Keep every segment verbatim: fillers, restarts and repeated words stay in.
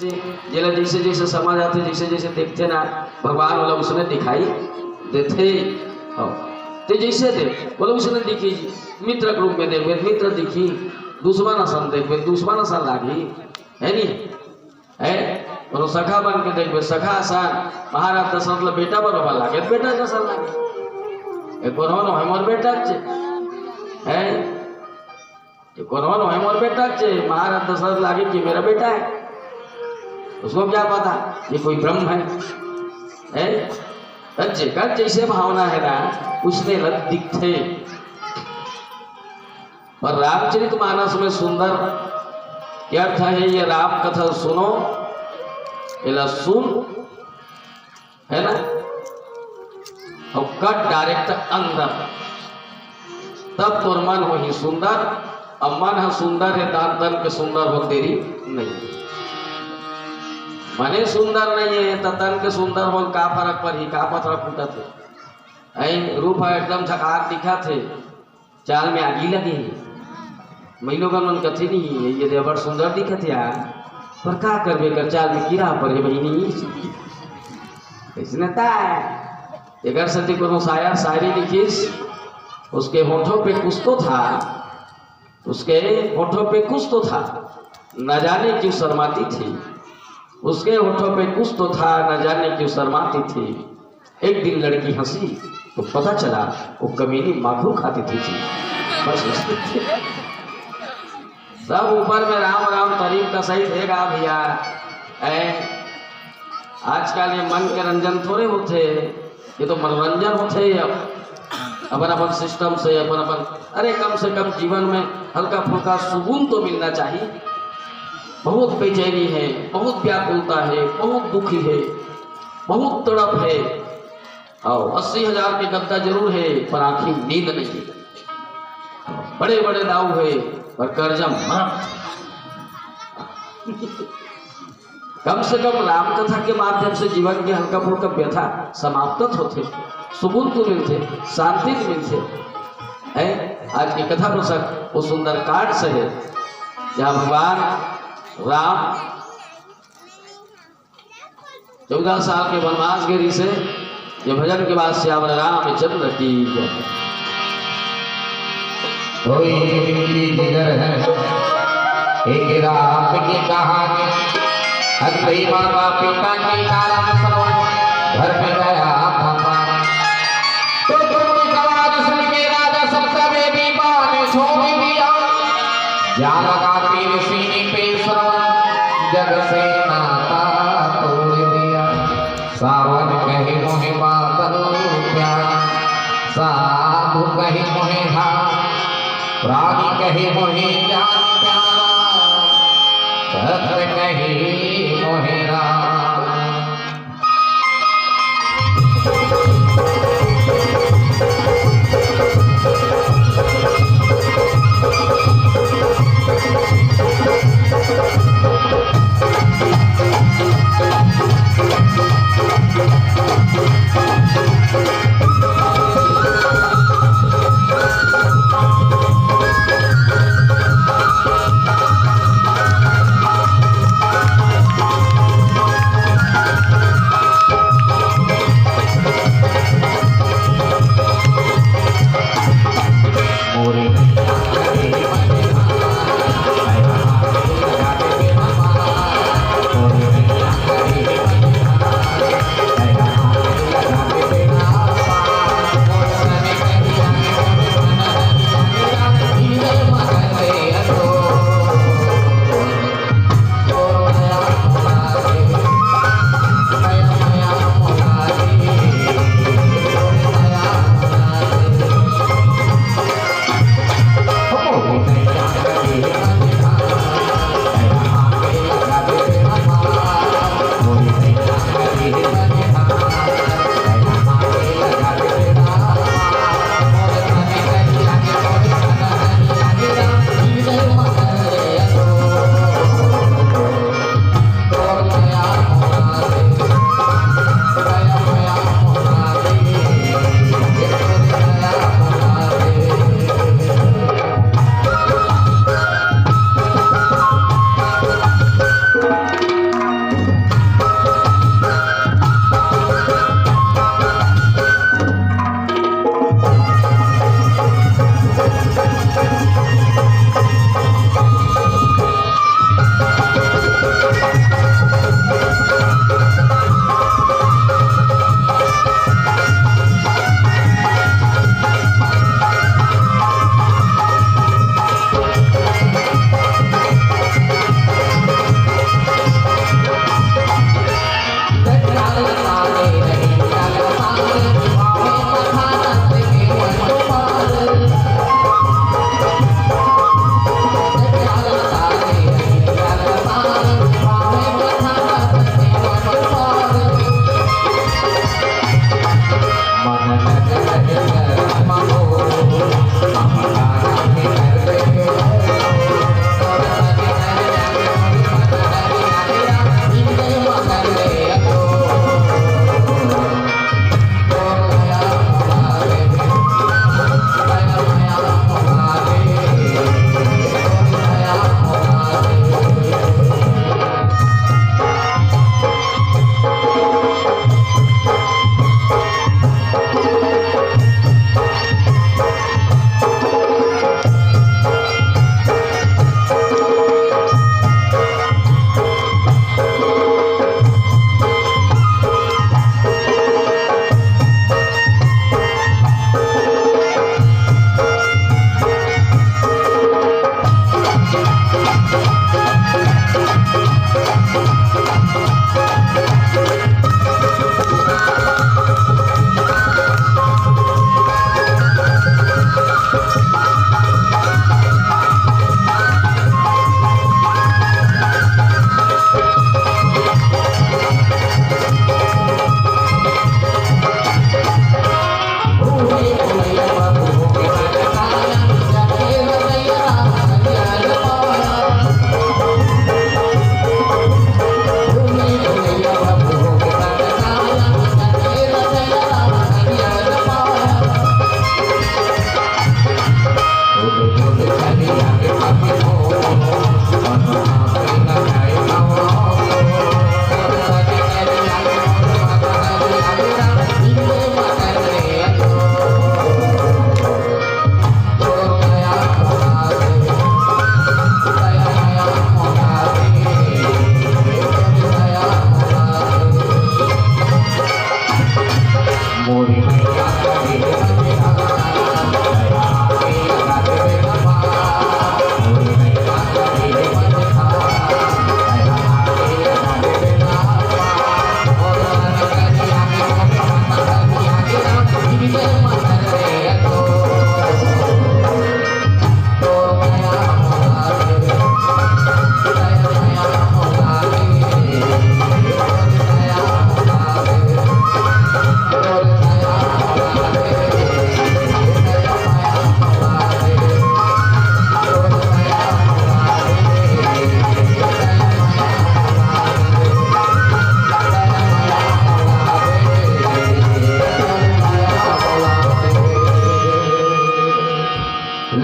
जेला जइसे जइसे समझ आथे, जइसे जइसे देखथे ना, भगवान ओला उसने दिखाई देथे। हाँ। ते जइसे दे, बोले उसने दिखी जी, मित्र के रूप में देखबे, मित्र दिखी, दुश्मन असन देखबे, दुश्मन असन लागी, है नी? है? कोनो सखा बन के देखबे, सखा असन, महाराज दशरथ ला बेटा बरोबर लागे, बेटा जसन लागे। ए, कोनो नो है मोर बेटा चे, है? ये कोनो नो है मोर बेटा चे, महाराज दशरथ लागे कि मेरा बेटा है, उसको क्या पता ये कोई ब्रह्म है, है? त जेकर जइसे भावना है ना, उसने लग दिखथे। पर रामचरित मानस में सुंदर के अर्थ है, ये राम कथा सुनो, एला सुन, है ना? अउ कट direct अंदर, तब तोर मन होही सुंदर। अब मन ह सुंदर हे, तन तन के सुंदर हो देरी नहीं। मने सुंदर नहीं है त तन के सुंदर हो का फरक पड़ही, का पथरा फूटत हे? ऐ रूप ह एकदम झकास दिखत हे, चाल में आगी लगे हे। मई लोगन मन कथे नहीं, ये दे बड़ सुंदर दिखत हे यार, पर का करबे, कर चाल में कीड़ा पड़े बहिनी। इसने ताय एकर सेती कोनो शायर शायरी लिखिस, उसके होठों पे कुछ तो था, उसके होठों पे कुछ तो था, न जाने क्यों शर्माती थी। उसके होठों पे कुछ तो था, न जाने क्यों शर्माती थी। एक दिन लड़की हंसी तो पता चला वो कमीनी माखू खाती थी जी। बस। सब ऊपर में राम राम तरीफ का सही देगा भैया। ऐ, आजकल ये मन के रंजन थोड़े होथे, ये तो मनोरंजन होथे। अब अपन अपन सिस्टम से अपन अपन, अरे, कम से कम जीवन में हल्का फुल्का सुकून तो मिलना चाहिए। बहुत बेचैनी है, बहुत व्याकुलता है, बहुत दुखी है, बहुत तड़प है। अउ अस्सी हजार के गद्दा जरूर है, पर आँखी नींद नहीं है। बड़े बड़े दाऊ है, पर कर्जा मत। कम से कम राम कथा के माध्यम से जीवन के हल्का फुल्का व्यथा समाप्त तो होथे, सुकून तो मिलथे, शांति तो मिलथे। है आज के कथा प्रसंग वो सुंदरकांड से है, जहाँ भगवान राम चौदह साल के वनवास गे रिहिसे। ये भजन के बाद सियावर रामचंद्र की जय। कोई जिंदगी जिगर है, एक रात की कहानी। अगली माता पिता के कारण श्रवण घर में गया था पानी। तो दुख की आवाज सुन के राजा सबका बेबी माने छोड़ दिया। जा लगा तीर सीने पे श्रवण, जग से नाता तोड़ दिया। सावन कहे मोहे बादल प्यारा, साधु कहे मोहे धाम, प्राणी कहे मोहे जान प्यारा, भक्त कहे मोहे राम।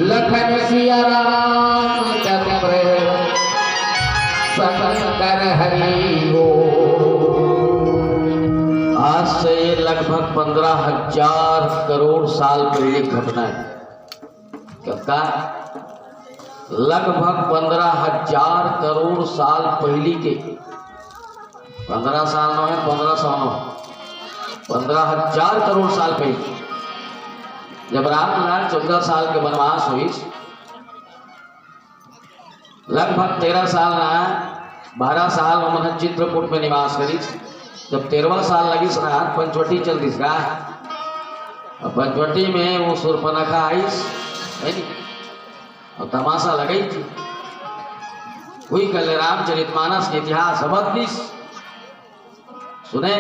लखन सिया राम चंद्र शंकर हरि बोल। आज से लगभग पंद्रह हजार करोड़ साल पहले की घटना है। कब का? लगभग पंद्रह हजार करोड़ साल पहली के, पंद्रह साल नो है, पंद्रह सौ नो, पंद्रह हजार करोड़ साल पहले, जब राम लाल चौदह साल के वनवास हुई, लगभग तेरह साल रहा, बारह साल ओमन ह चित्रकूट में निवास करिस। जब तेरहवाँ साल लगिस रहा, पंचवटी चल दिस रहा। अब पंचवटी में वो सूर्पनखा आइस, है नी? और तमाशा लगाई थी। हुई कल रामचरितमानस के इतिहास समझ दिस। सुने,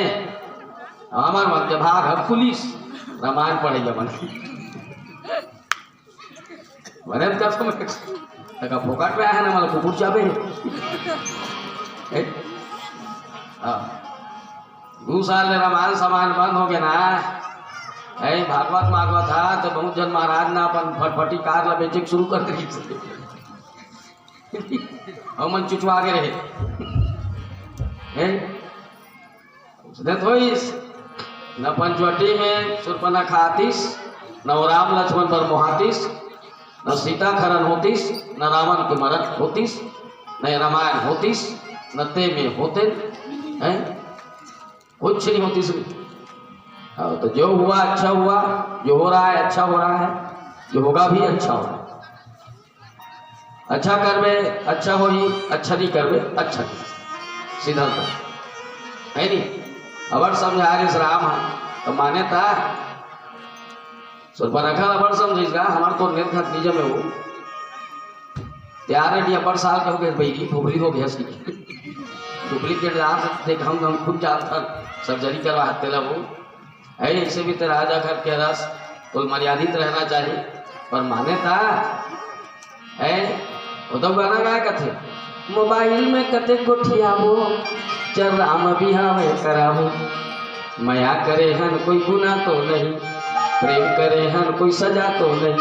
हमर मन के भाग हम खुलिस, रामायण पढ़े मन। बने त कसम, तका फोकट में आहे ना, मला कुकुर चाबे। ए? हाँ। दू साल ले रामायण सामान बंद हो गया ना। ए, भागवत मागवत हा, तो बहुत जन महाराज ना अपन फटफटी कार ला बेचे के शुरू कर दी। हमन चुचवा के रहे। ए? उसने थोइस, न पंचवटी में सुर्पनखा आतिस, न वो राम लक्ष्मण बर मोहातिस, न सीता खरन होतिस, न रावण के मरण होतिस, न रामायण होतिस, न ते में होते, हैं? कुछ नहीं होतिस। हाँ, तो जो हुआ अच्छा हुआ, जो हो रहा है अच्छा हो रहा है, जो होगा भी अच्छा होगा। अच्छा करबे, अच्छा होही, अच्छा नहीं करबे, अच्छा नहीं। सीधा तो है नहीं। अबर समझा रिस राम ह, तो माने ता। सुर्पनखा अबर समझिस गा, हमार तो निर्घात निजम है वो। तैयार है, अबर साल के हो गए, बैरी फोबरी हो गया सी। डुप्लीकेट दांत देख, हम, हम खुद जानथन, सर्जरी करवा तेला वो। है, ऐसे भी तेरा राजा घर के रस, तो मर्यादित रहना चाहिए। पर माने ता, है, वो तो गाना गाय कथे, मोबाइल में कते गोठियाबो, चल राम बिहाव कराबो। मया करे हन कोई गुना तो नहीं, प्रेम करे हन कोई सजा तो नहीं,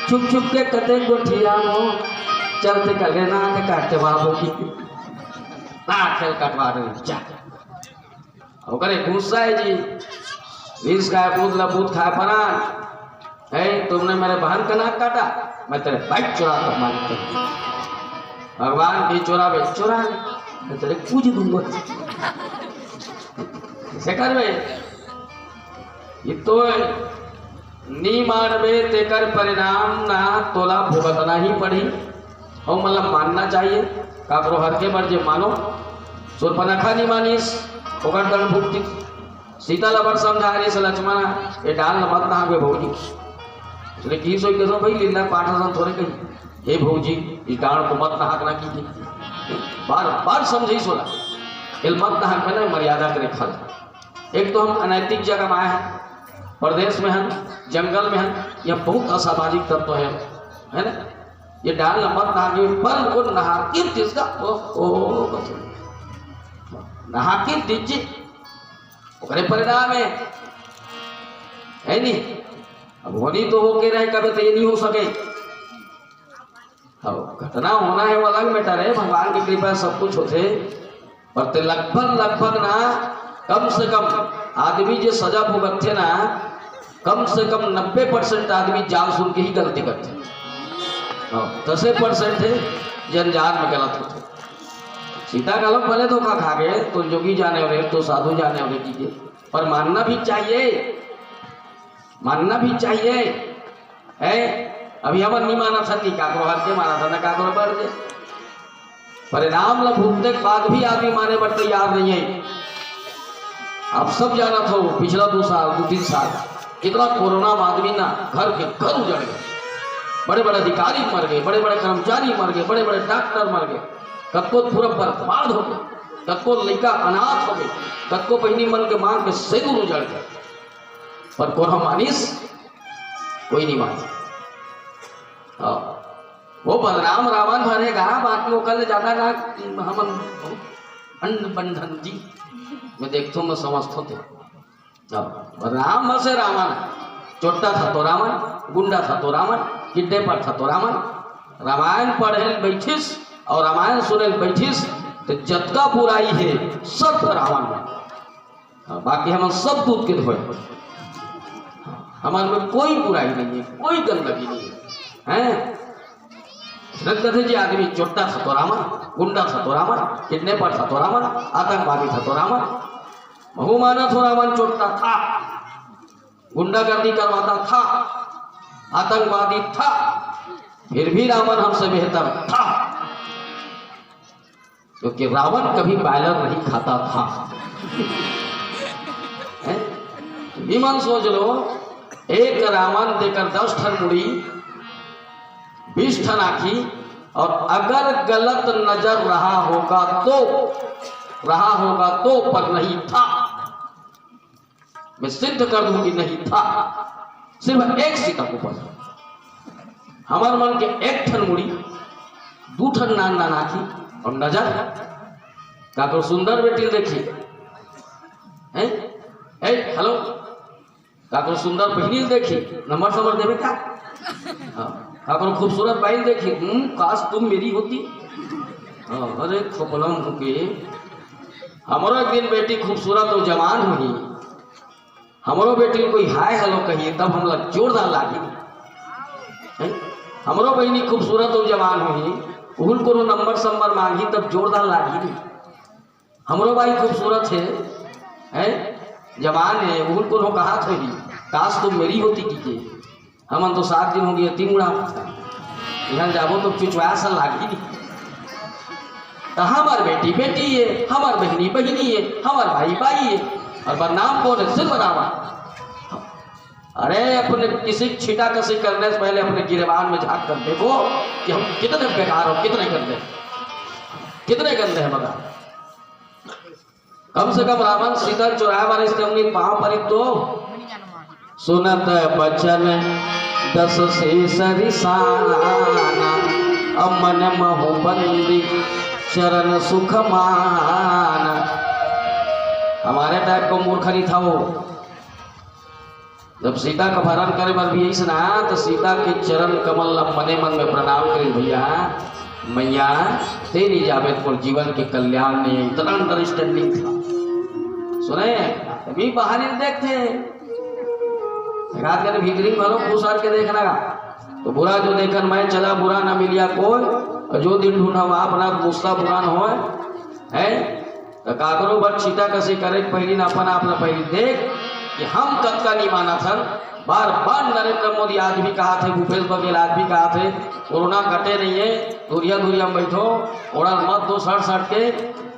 छुप छुप के कते गोठियाबो, चलते कले नाक काटवाबो की। नाक कटवा दे, जा। ओकरे गुस्सा है जी, विष खाए भूत ला भूत खाए परान। है, तुमने मेरे बहन का नाक काटा, मैं तेरे बाइक चुरा कर मालिक कर। भगवान भी चुरावे, चुरा ले, मैं तेरे पूज दूंगा। ऐसे करबे, ये तो नी मानबे तेकर परिणाम ना तोला भुगतना ही पड़ही। अउ मतलब मानना चाहिए, काकरो हर के बर जे मानो, सूर्पनखा नहीं मानिस, ओकर दंड भुगतिस। सीता ला बड़ समझाय रिहिस, लक्ष्मण, ये डाल ल मत नहाबे भौजी। उसने की सोच के तो भाई लीला पाठ असन थोड़े कही, हे भौजी, इस डाल को मत नहाकना की। बार बार समझाइस ओला, एल मत नहाकना, मर्यादा के रेखा ल। एक तो हम अनैतिक जगह में आए हैं, परदेस में हैं, जंगल में हैं, यह बहुत असामाजिक तत्व है, है ना? ये डाल ल मत नहाबे, पर वो नहा के दिस गा, ओ, ओ, नहा के दिस जी, ओकरे परिणाम है, है नी? अब होनी तो होके रहे, कभी तो ये नहीं हो सके। अब घटना होना है, वो अलग मैटर है, भगवान की कृपा सब कुछ होथे, पर ते लगभग, लगभग ना, कम से कम आदमी जे सजा भुगतथे ना, कम से कम नब्बे परसेंट आदमी जान सुन के ही गलती करथे। हाँ, दसे परसेंट है जे अनजान में गलत होथे। सीता घलो भले धोखा खा गए, तो जोगी जाने वाले, तो साधु जाने वाले कीजिए, पर मानना भी चाहिए, मानना भी चाहिए। है, अभी हमन नहीं मानत हन, नहीं काकरो हर के मानत हन, ना काकरो बढ़ दे। परिणाम ल भुगते के बाद भी आदमी माने बर तैयार नहीं है। आप सब जानत हो, पिछला दो साल, दो तीन साल, कितना कोरोना में आदमी ना घर के घर उजड़ गए, बड़े बड़े अधिकारी मर गए, बड़े बड़े कर्मचारी मर गए, बड़े बड़े डॉक्टर मर गए, कतको पूरा बर्बाद हो गए, कतको लइका अनाथ हो गए, कतको बहिनी मन के मांग के सेदूर उजड़ गए, पर कोन ह मानिस? कोई नहीं मानिस। हाँ, वो बलराम रावण हरे गा, बाकी ओकर ले ज्यादा ना, हमन बहुत अंड बंधन जी, मैं देखथो, मैं समझथो ते। हाँ, बलराम से रावण, चोट्टा था तो रावण, गुंडा था तो रावण, किडनैपर था तो रावण। रामायण पढ़े ल बैठिस और रामायण सुने ल बैठिस, तो जतका बुराई है, सब रावण में। हाँ, बाकी हमन सब दूध के धोए, हमन में कोई बुराई नहीं है, कोई गंदगी नहीं है, हैं? रख देथे जी, आदमी चोट्टा था तो रावण, गुंडा था तो रावण, किडनैपर था तो रावण, आतंकवादी था तो रावण, महू मानत हो रावण चोट्टा था, गुंडागर्दी करवाता था, आतंकवादी था, फिर भी रावण हमसे बेहतर था। क्योंकि रावण कभी बॉयलर नहीं खाता था। हैं? तुम ही मन सोच लो, एक रावण देकर दस ठन मुड़ी, बीस ठन आँखी, और अगर गलत नजर रहा होगा तो, रहा होगा तो, पर नहीं था। मैं सिद्ध कर दूं कि नहीं था। सिर्फ एक सीता को बस। हमर मन के एक ठन मुड़ी, दू ठन नान नान आँखी और नजर। काकरो सुंदर बेटी ल देखी, हैं? ए, हेलो, काकरो सुंदर बहिनी ल देखी, नंबर समर देवे का? हाँ। काकरो खूबसूरत बहिनी ल देखी, हम्म, काश तुम मेरी होती। हाँ, अरे खोपलम होके, हमरो एक दिन बेटी खूबसूरत और जवान होही, हमरो बेटी ल कोई हाय हेलो कही, तब हमला जोरदार लागी। हैं? हमरो बहिनी खूबसूरत और जवान होही, उहुल कोनो नंबर संबर मांगी, तब जोरदार लागी। हमरो बाई खूबसूरत है, हैं? जवान है, उहुल कोनो कहात होही, काश तुम मेरी होती की के। हमन तो सात दिन हो गए, तीन गुणा इहाँ जाबो तो चुचवा सा लागी। तो हमर बेटी बेटी है, हमर बहिनी बहिनी है, हमर भाई भाई है, और बदनाम कौन है? सिर्फ रावण। अरे, अपने किसी छीटा कसी करने से पहले अपने गिरेबान में झांक कर देखो कि हम कितने बेकार हो, कितने गंदे, कितने गंदे हैं, बता। कम से कम रावण सीता चुराए वाले से हमने पाँव पर तो सुनत बचन दस शीश रिसाना, अब मन महु बंदी चरण सुख माना। हमारे टाइप को मूर्ख नहीं था वो। जब सीता का अपहरण करे बर भी अइस ना, तो सीता के चरण कमल ला मने मन में प्रणाम करे, भैया, मैया, ते नहीं जाबे तो मोर जीवन के कल्याण नहीं है, इतना अंडरस्टैंडिंग था। सुने, अभी बाहर ही देखते हैं, रात के भीतरी में भलो घुस के देखना का, तो बुरा जो देखन मैं चला, बुरा ना मिलिया कोई, और जो दिन ढूंढा वहाँ अपना गुस्सा बुरा न होए, है? त काकरो बर छीटा कसी करे के पहिली न अपन आप ल पहिली देख कि हम कतका नहीं मानत हन। बार बार नरेंद्र मोदी आज भी कहाथे, भूपेश बघेल आज भी कहाथे, कोरोना घटे नहीं है, दूरिया दूरिया में बैठो, ओढ़न मत दो सड़ सड़ के,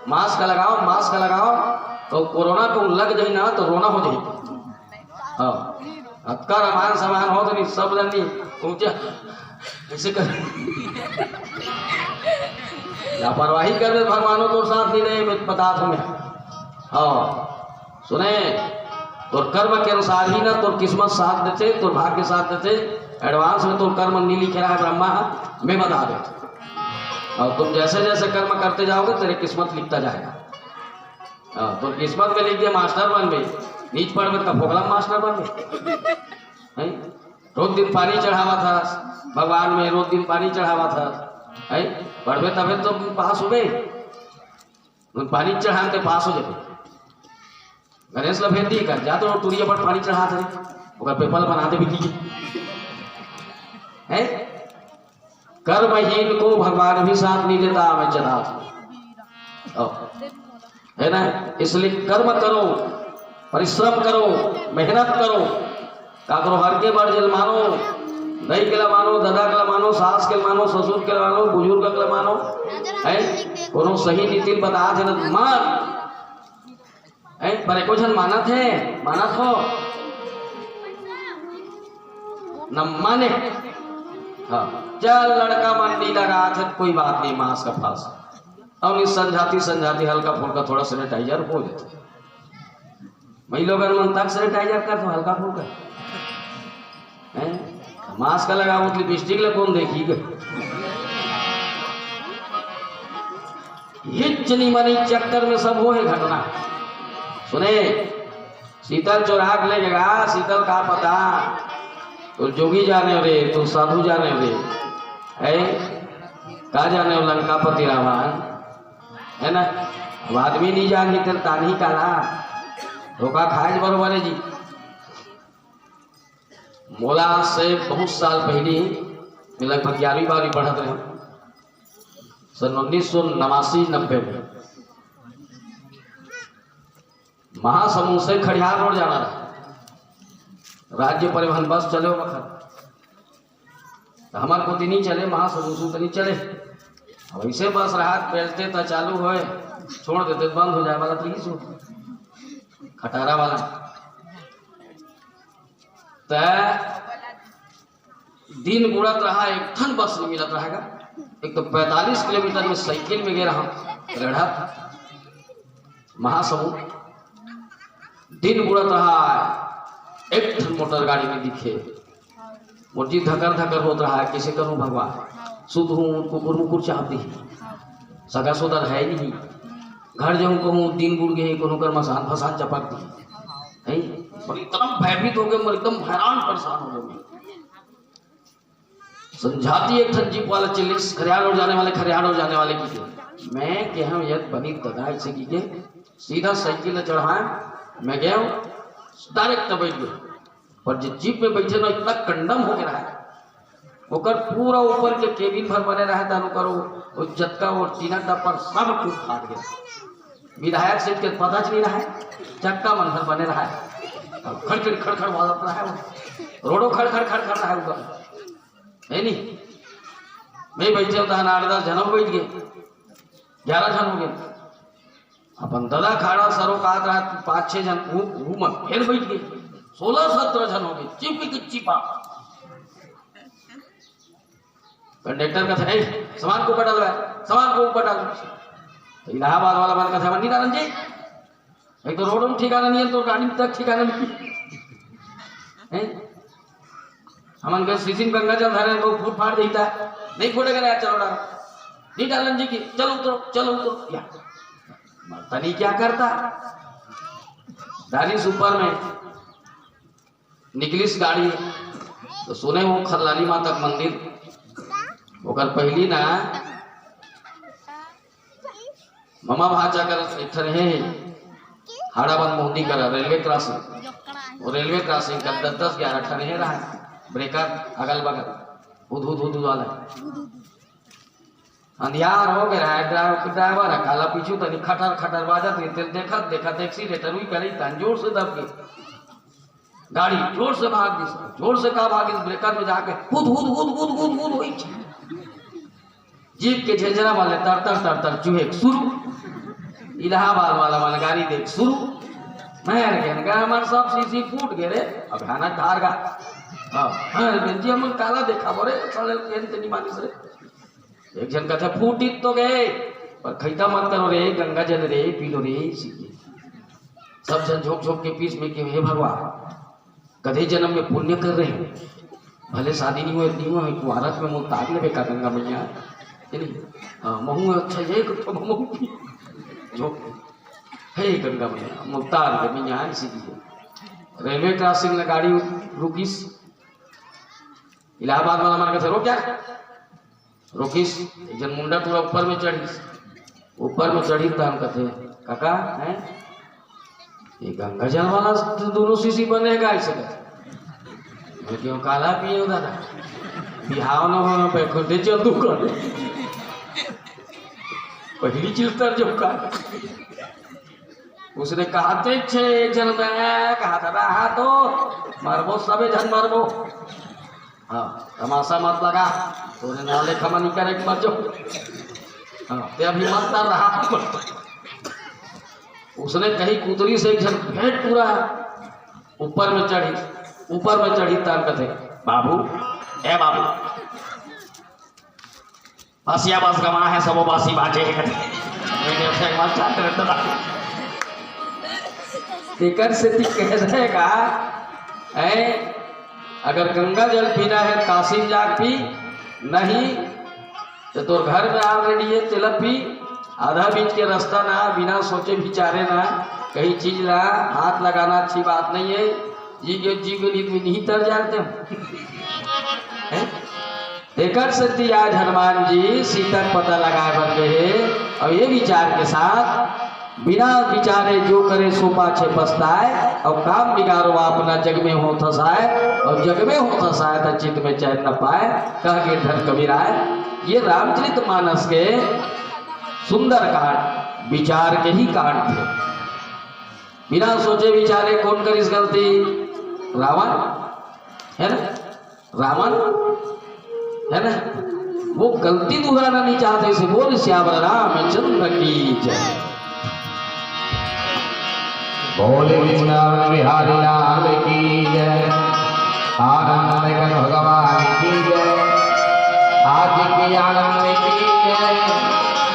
मास्क लगाओ, मास्क लगाओ। तो कोरोना को लग जाई ना तो रोना हो जाई। हाँ, अतका रामायण समायण हो तो नहीं, सब जन नहीं पहुंचे, ऐसे कर। लापरवाही कर दे, भगवानों तो साथ नहीं रहे, मैं बता तुम्हें। हाँ, सुने, तोर कर्म के अनुसार ही ना तोर किस्मत साथ देते, तोर भाग्य साथ देते। एडवांस में तोर कर्म नहीं लिखे रहा है ब्रह्मा, मैं बता देता। और तुम जैसे जैसे कर्म करते जाओगे, तेरे किस्मत लिखता जाएगा। हाँ, तोर किस्मत में लिख दे मास्टर बन गए, नीच पढ़ में का फोकला मास्टर बन गए। हैं? रोज दिन पानी चढ़ावा था भगवान में, रोज दिन पानी चढ़ावा था। हैं? पढ़बे तबे तो पास होबे। पानी चढ़ान ते पास हो जाबे। गणेश ला भेज दी का, जा तो टूरिया पर पानी चढ़ा दे, ओकर पेपर बना दे बिकी। हैं? कर्महीन को भगवान भी साथ नहीं देता, मैं चला। है ना? इसलिए कर्म करो, परिश्रम करो, मेहनत करो। काकरो हर के बर जल मानो, दई के ला मानो, ददा के ला मानो, सास के ला मानो, ससुर के ला मानो, बुजुर्ग के ला मानो। है? कोनो सही नीति बता देना मत। हैं? पर एको झन मानत हे, मानत हो? न माने। हाँ, चल लड़का मन नी लगात हे, कोई बात नहीं, मास का फास। अब इस संझाती, संझाती हल्का फुल्का थोड़ा sanitizer हो जाता। मैं लोगन मन तक sanitizer कर तो हल्का फुल्का। हैं? मास्क लगा, वो लिपस्टिक ले कौन देखी गे? हिच नी मनी चक्कर में सब होए घटना। सुने, शीतल चोराक ले गया, शीतल का पता, तो जोगी जाने रे, तो साधु जाने रे, है? का जाने वो लंकापति रावण, है ना? अब आदमी नहीं जान ही तेरे तानी का ना, धोखा खाए बरोबर है जी। मोला आज से बहुत साल पहली, मैं लगभग ग्यारहवीं बारहवीं पढ़त रहे, सन उन्नीस सौ नवासी नब्बे में महासमुंद से खड़ियार रोड जाना रहा, राज्य परिवहन बस चले वो वक्त, तो हमार कोती नहीं चले, महासमुंद से नहीं चले। अब ऐसे बस रहा, बेलते त चालू होए, छोड़ देते त बंद हो जाए वाला, तो यही सो खटारा वाला। त दिन बुड़त रहा, एक ठन बस नहीं मिलत रहेगा। एक तो पैंतालीस किलोमीटर में साइकिल में गे रहा, रेढ़ा महासमुंद। दिन बुड़त रहा, एक ठन मोटर गाड़ी में दिखे, मोर जी धकर धकर होत रहा, कैसे करूं भगवान, सुध हूं कुकुर मुकुर चाप दी, सगा सोदर है नहीं, घर जाऊं कहूं दिन बुड़ गए, कोनो कर मसान फसान चपक दी, है। और इतना भयभीत हो गए, मैं एकदम हैरान परेशान हो गए। संझाती एक ठन जीप वाला चिल्लिस, खरियार ओर जाने वाले, खरियार ओर जाने वाले की। मैं कहे हंव, "यद बनी ददा," ऐसे की के सीधा साइकिल ला चढ़ाए, मैं गए हंव, डायरेक्ट बैठ गए। पर जो जीप में बैठे ना, इतना कंडम हो गया है, ओकर पूरा ऊपर के केबिन भर बने रहे था, ओकर वो, वो जतका वो टीना टप्पर सब टूट फाट गया। विधायक सीट के पता च नहीं रहा है, चक्का मन भर बने रहा है, खड़ खड़ खड़ खड़ बाजत रहा है, रोडो खड़ खड़ खड़ खड़ रहा है ऊपर। है नहीं? मैं बैठे होता है ना, आठ दस जन बैठ गए, ग्यारह जन हो गए। अपन ददा खाड़ा सरो का हाथ रहा, पाँच छह जन वो, वो मन फिर बैठ गए। सोलह सत्रह जन हो गए, चिपी की चिपा। कंडक्टर का था, "ए, सामान को ऊपर डालो यार, सामान को ऊपर डालो।" तो इलाहाबाद वाला मन का था, "नहीं डालन जी, एक तो रोड में ठिकाना नहीं है, तो गाड़ी में तक ठिकाना नहीं है।" हमन के सीसी में गंगा जल धरे, वो फूट फाट देता, "नहीं फूटेगा यार, चलो डालो।" "नहीं डालन जी की, चलो उतरो, चलो उतरो।" या, तनी क्या करता? डाली सुपर में निकलिस गाड़ी, तो सुने वो खरलाली माता के मंदिर, ओकर पहली ना ममा भांचा कर एक ठन हे, हाड़ाबंद मोहनी कर रेलवे क्रॉसिंग, वो रेलवे क्रॉसिंग कर दस दस ग्यारह ठन हे रहा, ब्रेकर अगल बगल, हुद हुद हुद हुद वाला। अंधियार हो गए रहा, ड्राइवर, ड्राइवर ह काला पीछू तनी खटर खटर बाजत रही, तेल देखत देखत एक्सीलेटर हुई करे, तन जोर से दब गए। गाड़ी जोर से भाग दिस, जोर से का भागिस, ब्रेकर में जाके हुद हुद हुद हुद हुद हुद हुई। जीप के झेझरा वाले तर तर तर तर चुहे शुरू। इलाहाबाद वाला मन गाड़ी देख शुरू। मैं रे गंगा, हमर सब शीशी फूट गे रे, अब हाना धार गा। हाँ, हाँ, बेंजी हमन काला देखा बोरे, साले केन ते नहीं मानिस रे। एक झन कथे, "फूटित तो गे, पर खैता मत करो रे, गंगा जल रे, पी लो रे, इसी के।" सब झन झोंक झोंक के पीस में के, "हे भगवान, कदे जन्म में पुण्य कर रहे हैं, भले शादी नहीं हुए, नहीं हुए, कुआरत में मुल्तान में बेका गंगा मैया।" है नहीं? हाँ, महू अच्छा ये तो महू पी। झोंक, "हे गंगा मैया, मुल्तान के मैया, इसी के।" रेलवे क्रॉसिंग में गाड़ी रुकिस, इलाहाबाद वाला मन कथे, "रोक यार।" रोकिस, एक झन मुंडा टूरा ऊपर में चढ़िस। ऊपर में चढ़िस तहन कथे, "काका, हैं? ये गंगा जल वाला तो दोनों शीशी बने हे गाय से।" कथे, "मैं क्यों काला पिए हो दादा? बिहाव न हो, बैकुंठे चल तू कर।" पहली चीज तर जो का। उसने कहा, "ते छे एक झन में कहा था, रहा तो मरबो, सबे झन मरबो।" हाँ, तमाशा मत लगा, तोरे नाले खमनी करे के मत जो। हाँ, ते अभी मत कर रहा। उसने कहीं कुतरी से एक झन भेंट पूरा ऊपर में चढ़ी, ऊपर में चढ़ी तान कथे, "बाबू, ए बाबू, बसिया बस गवा है, सबो बासी बाजे हे," कथे। मैं कहे, "एक बार चाहते रहते ना।" तेकर सेती कह देगा, ऐ, अगर गंगा जल पीना है, काशी में जाके पी, नहीं तो तोर घर में already है, तेला पी। आधा बीच के रास्ता ना, बिना सोचे विचारे ना, कहीं चीज ला हाथ लगाना अच्छी बात नहीं है। जी के, जी के लिए तुम नहीं तर जानते हो। हैं? तेकर सेती आज हनुमान जी सीता के पता लगाए बर गे हे, अउ ये विचार के साथ, "बिना विचारे जो करे सो पाछे पछताए, अउ काम बिगाड़ो अपना जग में होत हसाए, अउ जग में होत हसाए त चित्त में चैन न पाए," कह गिरधर कबीराय। ये रामचरित मानस के सुंदर कांड, विचार के ही कांड थे। बिना सोचे विचारे कोन करिस गलती? रावण, है ना? रावण, है ना? वो गलती दोहराना नहीं चाहते, इसे बोल सियावर रामचंद्र की जय। बोले वृंदावन बिहारी लाल की जय, आनंद कर भगवान की जय, आज की आनंद की जय,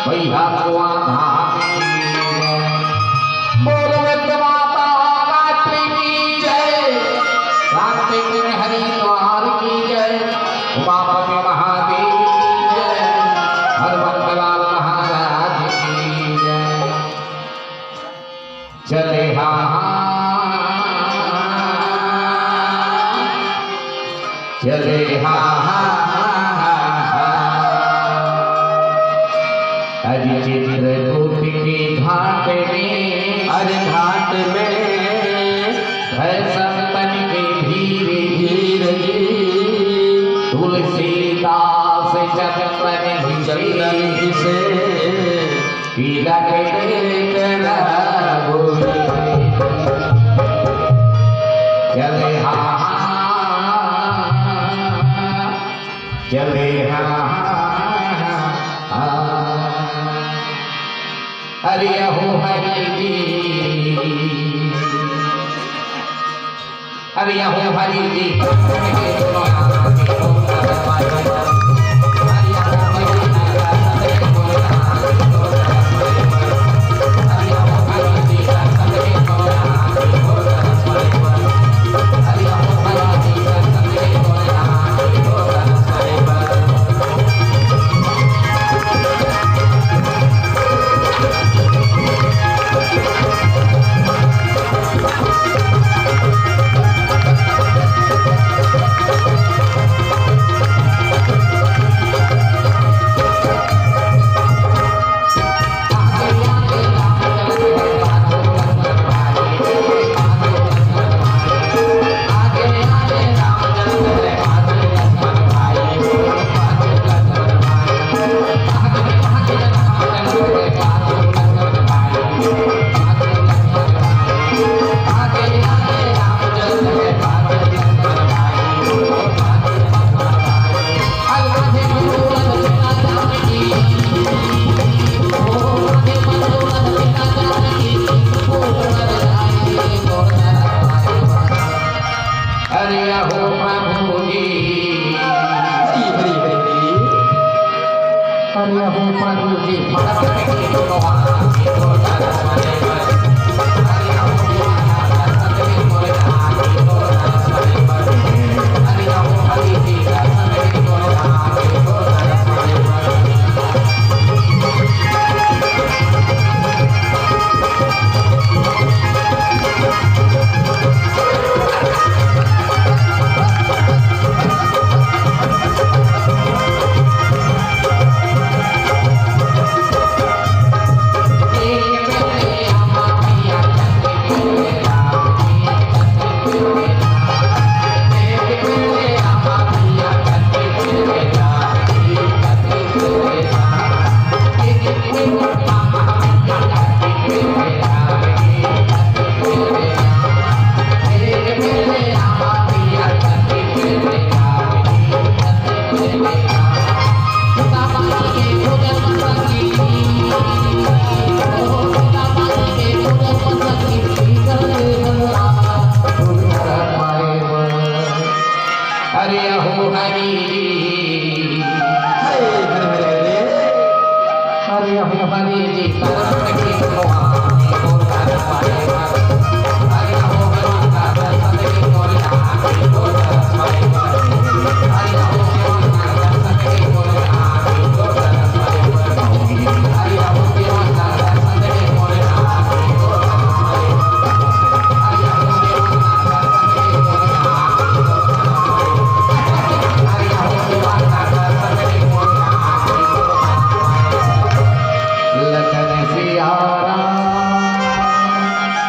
भैया कुआं धाम की जय। बोल वृंद माता गायत्री की जय, शांति कुंज हरिद्वार की जय, उमापति महादेव की जय, हनुमंत लाल महाराज की जय। चले हा, चले हा, अरे चित्रकूट के घाट में, अरे घाट में, है संतन की भीड़, भीड़ जी। तुलसीदास चंदन घिसे, चंदन घिसे, तिलक एक रघुवीर। चले हा, चले हा, अरे अहो हरि जी। अरे अहो हरि जी।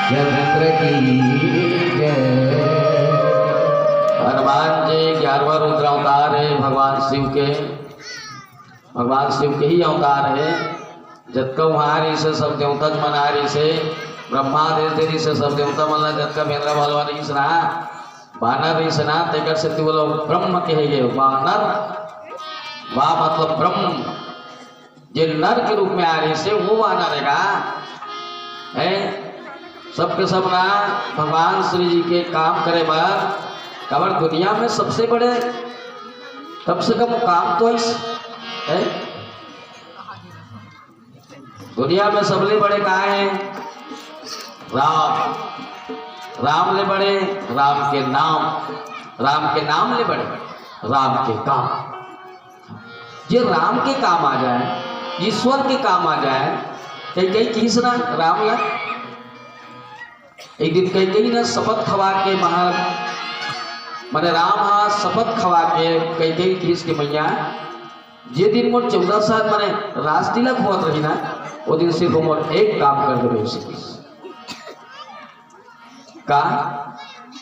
चंद्र की जय। हनुमान जी ग्यारहवाँ रुद्र अवतार हे भगवान शिव के। भगवान शिव के ही अवतार हे। जतका उहाँ रिहिसे, सब देवता मन आए रिहिसे, ब्रह्मा आदेश दे रिहिसे, सब देवता मन ला, जतका बेंदरा भलवा रिहिस ना, बानर रिहिस ना, तेकर सेती ओला ब्रह्म कहे गे, बानर, वा मतलब ब्रह्म, जे नर के रूप में आए रिहिसे, वो बानर हे गा, हैं? सबके सब ना भगवान श्री जी के काम करे बर, काबर दुनिया में सबसे बड़े, कम से कम काम तो इस, हैं? दुनिया में सबले बड़े का हे? राम। राम ले बड़े, राम के नाम, राम के नाम ले बड़े, राम के काम। जे राम के काम आ जाए, ईश्वर के काम आ जाए, कई कई किहिस ना राम ला। एक दिन कई कई ना शपथ खवा के महाराज, माने राम हा शपथ खवा के कई कई किहिस के मैया, जे दिन मोर चौदह साल माने राजतिलक होवत रही ना, वो दिन सिर्फ मोर एक काम कर देबे उसे किहिस। का?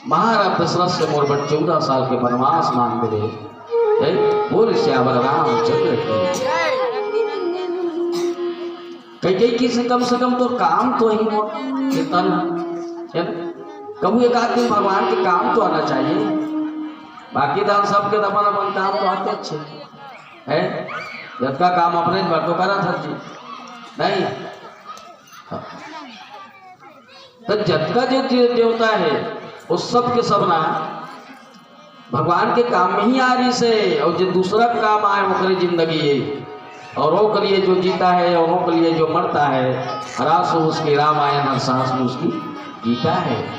महाराज दशरथ से मोर बर चौदह साल के वनवास मांग दे रहे। हैं? बोल सियावर रामचंद्र की। कई कई किहिस कम से कम तो काम तो ही मोर कितन, है ना? कभू एक आध दिन भगवान के काम तो आना चाहिए। बाकी दान सबके अपन अपन काम तो आते अच्छे, हैं? जतका काम अपने बर तो करत हस जी, नहीं? तो जतका जो दे-, देवता हे, वो सब के सब ना भगवान के काम में ही आ रिहिसे, अउ जे दूसरा काम आए, ओकरे जिंदगी हे। औरों के लिए जो जीता है, औरों के लिए जो मरता है, हर आंसू उसकी रामायण, हर सांस में उसकी गीता है।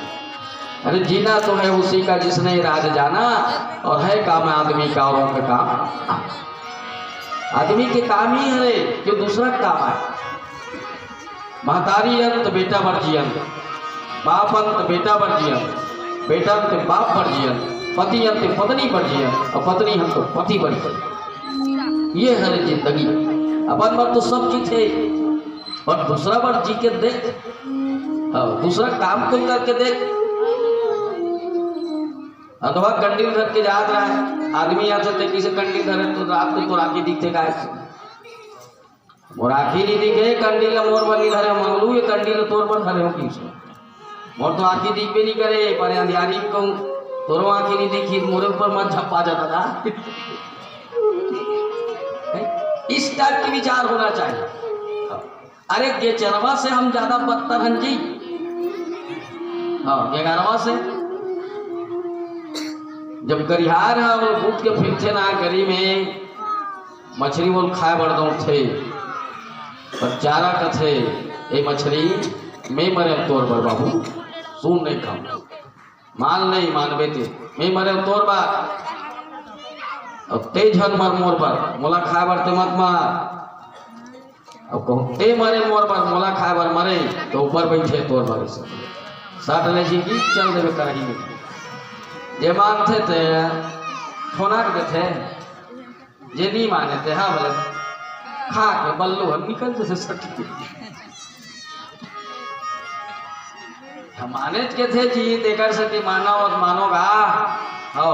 अरे, जीना तो है उसी का जिसने राज जाना, और है काम आदमी का औरों का काम। आदमी के काम ही हरे जो दूसरा काम आए। महतारी अंत बेटा बर जियन, बाप अंत बेटा बर जियन, बेटा अंत बाप बर जियन, पति अंत पत्नी बर जियन, और पत्नी अंत पति बर जियन। ये हरे जिंदगी। अपन बर तो सब जीथे, पर दूसरा बर जी के देख, हाँ, दूसरा काम कोई करके देख। अथवा कंडील धर के जात रहे, आदमी आथे ते किसे कंडील धरे तो रात को तोर आँखी दिखथे काय? मोर आँखी नहीं दिखे, कंडील ला मोर बर नहीं धरे, मंगलू ये कंडील ला तोर बर धरे हो किसे? मोर तो आँखी दिखबे नहीं करे, पर अंधियारी में कहूँ, तोरो आँखी नहीं दिखी, मोरे ऊपर मत झप्पा जा दादा। इस टाइप के विचार होना चाहिए। अरे, गेचरवा से हम ज्यादा बदतर हन जी। हाँ, गेगरवा से। जब गरिहार ह, वो घुट के फिरथे ना गरी में, मछरी बोल खाए बर दौड़थे, पर चारा कथे, "ए मछरी, मैं मरे तोर बर बाबू, सुन नहीं खाऊं।" मान नहीं मानबे ते, "मैं मरे तोर बर, अब ते झन मर मोर बर, मोला खाए बर ते मत मार।" अब कहूँ, "ते मरे मोर बर, मोला खाए बर मरे, तो ऊपर बैठे तोर बर से।" साट ले जी की चल देवे करही में। जे मानथे ते ठोना के देथे, जे नहीं माने ते हा बोले, खा के बल्लू हन निकल जैसे सट के। मानेच के थे जी, तेकर सेती मानव अउ मानो गा। हव,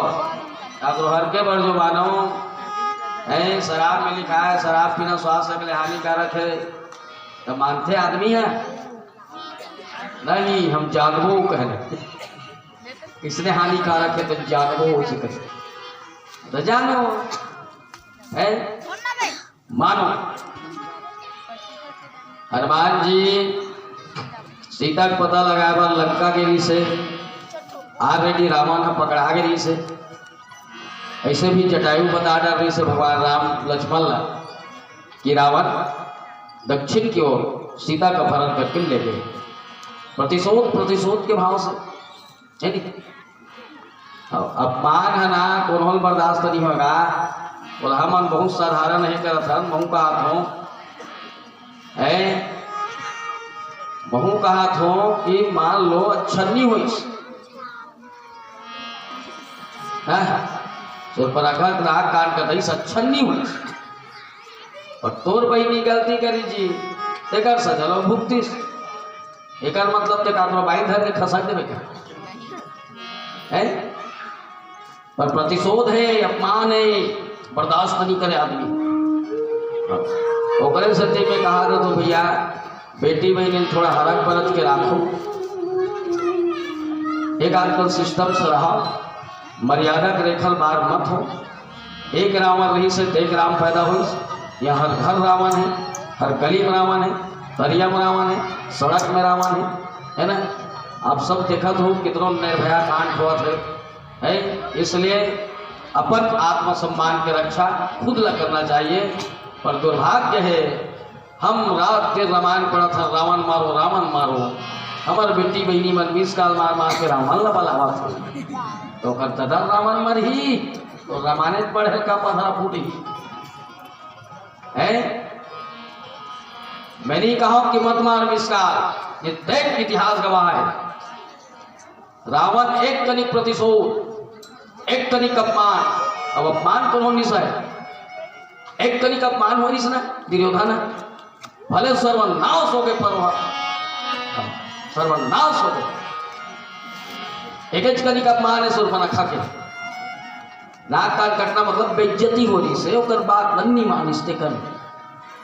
अब हर के बर जो मानो, ए, शराब में लिखा है, शराब पीना स्वास्थ्य के लिए हानिकारक है, तो मानथे आदमी है? नहीं, हम जानबो कहने। इसने हानिकारक है तो जानबो उसे कहे। तो जानो, है? मानो। हनुमान जी सीता के पता लगाए बर लंका गे रिहिसे, already रावण ह पकड़ा गे रिहिसे। ऐसे भी जटायु बता डार रिहिसे भगवान राम लक्ष्मण ला कि रावण दक्षिण की ओर सीता का अपहरण करके ले गए। प्रतिशोध, प्रतिशोध के भाव से, है नी? अब अपमान है ना, कोनो ल बर्दाश्त नहीं होगा। बोला, हमन बहुत साधारण नहीं करत हन, महू कहत हों, है, महू कहत हों कि मान लो अच्छा नहीं होइस, हैं? सूर्पनखा के नाक कान कटइस, अच्छा नहीं होइस, पर तोर बहिनी गलती करी जी, तेकर सजा लो भुगतिस। एकर मतलब ते का तोरा बाई धर के खसक देबे का? हैं? पर प्रतिशोध हे, अपमान हे, बर्दाश्त नहीं करे आदमी। ओकरे सेती में कहा रहत हों भैया, बेटी बहिनी ल थोड़ा हरख परख के राखो, एक आजकल सिस्टम से रहा, मर्यादा के रेखा ल बार मत हो। एक रावण रहिस हे त एक राम पैदा होइस। यहाँ हर घर रावण हे, हर गली में रावण हे, तरिया में रावण हे, सड़क में रावण हे, है ना? आप सब देखत हो कितनो निर्भया कांड होवत हे, है? इसलिए अपन आत्मसम्मान के रक्षा खुद ला करना चाहिए। पर दुर्भाग्य हे, हम रात दिन रामायण पढ़त हन, रावण मारो, रावण मारो। हमर बेटी बहिनी मन मिस कॉल मार मार के रावण ला बलावत हे। तो ओकर ददा रावण मरही, तो रामायण पढ़े का पथरा फूटही। हैं? मैं नहीं कहा कि मत मार मिस कॉल, ये देख इतिहास गवाह हे। रावण एक कनिक प्रतिशोध, एक कनिक अपमान। अब अपमान कोनो निस हे, एक कनिक अपमान होइस ना दुर्योधन, भले सर्वनाश होगे, पर वह सर्वनाश होगे। एकेच कनिक अपमान हे शूर्पणखा के। नाक कान कटना मतलब बेइज्जती होइस हे, ओकर बात ल नी मानिस तेकर।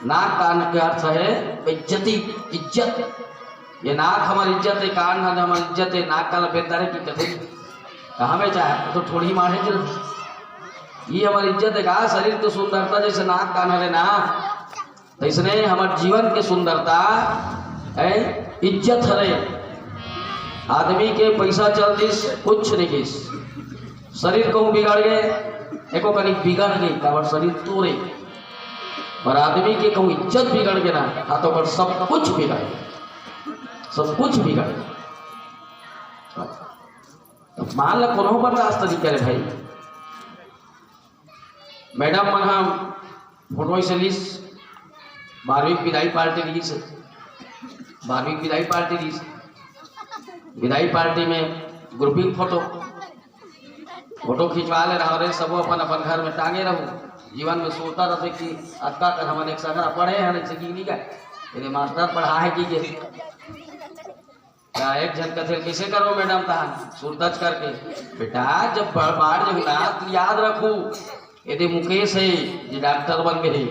नाक कान के अर्थ हे बेइज्जती, इज्जत। ये नाक हमर इज्जत हे, कान ह हमर इज्जत हे, नाक कान ल बेच डारे कि कथे, कहाँ बेचा हे? तो ठोड़ी मारे चल। ये हमर इज्जत हे का? शरीर के सुंदरता जैसे नाक कान हरे ना, तैसने हमर जीवन के सुंदरता हे, इज्जत हरे। आदमी के पैसा चल दिस, कुछ नहीं किस, शरीर कहूँ बिगड़ गे, एको कनिक बिगड़ गे, काबर शरीर तोरे। पर आदमी के कहूँ इज्जत बिगड़ गे ना, हाँ, तो ओकर सब कुछ बिगड़ गे, सब कुछ बिगड़ गे। तो मान ल कोनो बर्दाश्त नहीं करे भाई। मैडम मन ह फोटो ऐसे लिस, बारहवीं विदाई पार्टी रहिस, बारहवीं विदाई पार्टी रहिस, विदाई पार्टी में ग्रुपिंग फोटो, फोटो खिंचवा ले रहा रे, सबो अपन अपन घर में टांगे रहू। जीवन में सोचता रहते कि अतका कर हमन एक सगरा पढ़े हन, ऐसे कि नहीं गए, ये मास्टर पढ़ा हे कि ये। त एक झन कथे, "कइसे करव मैडम तहान?" सुरता च करके, "बेटा, जब बड़ बाढ़ जहू ना, त याद रखू, एदे मुकेश हे, जे डॉक्टर बन गे हे।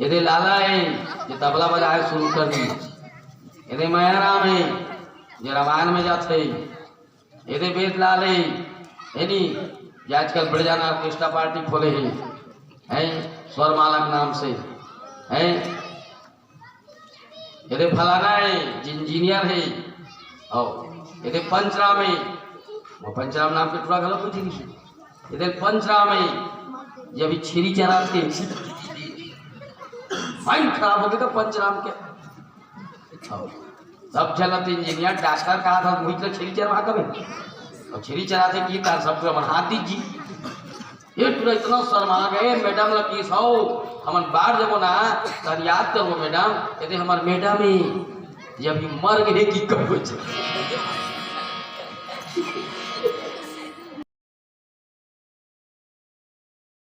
एदे लाला हे, जे तबला बजाए शुरू कर दिस। एदे मयाराम हे, जे रामायण में जाथे। एदे बेदलाल हे, हे नी, जे आजकल बड़े जाना ऑर्केस्ट्रा पार्टी खोले हे, हैं, स्वरमाला के नाम से, हैं।" एदे फलाना हे, जे इंजीनियर हे, अउ एदे पंचराम हे, वो पंचराम नाम के टूरा घलो कुछ नहीं। एदे पंचराम हे, जे अभी छेरी चराथे। माइंड खराब होगे त पंचराम के। अउ सब झन ल त इंजीनियर, डॉक्टर कहा था, मोहित ल छेरी चरवा कबे। अउ छेरी चराथे कि तार सब मन हाथ दीजिए। ये टूरा इतना शर्मा गे, मैडम ल किहिस, "हौ, हमन बाढ़ जबो ना, तहन याद करबो मैडम।" एदे हमर मैडम हे, जे अभी मर गे हे कि कब कुछ।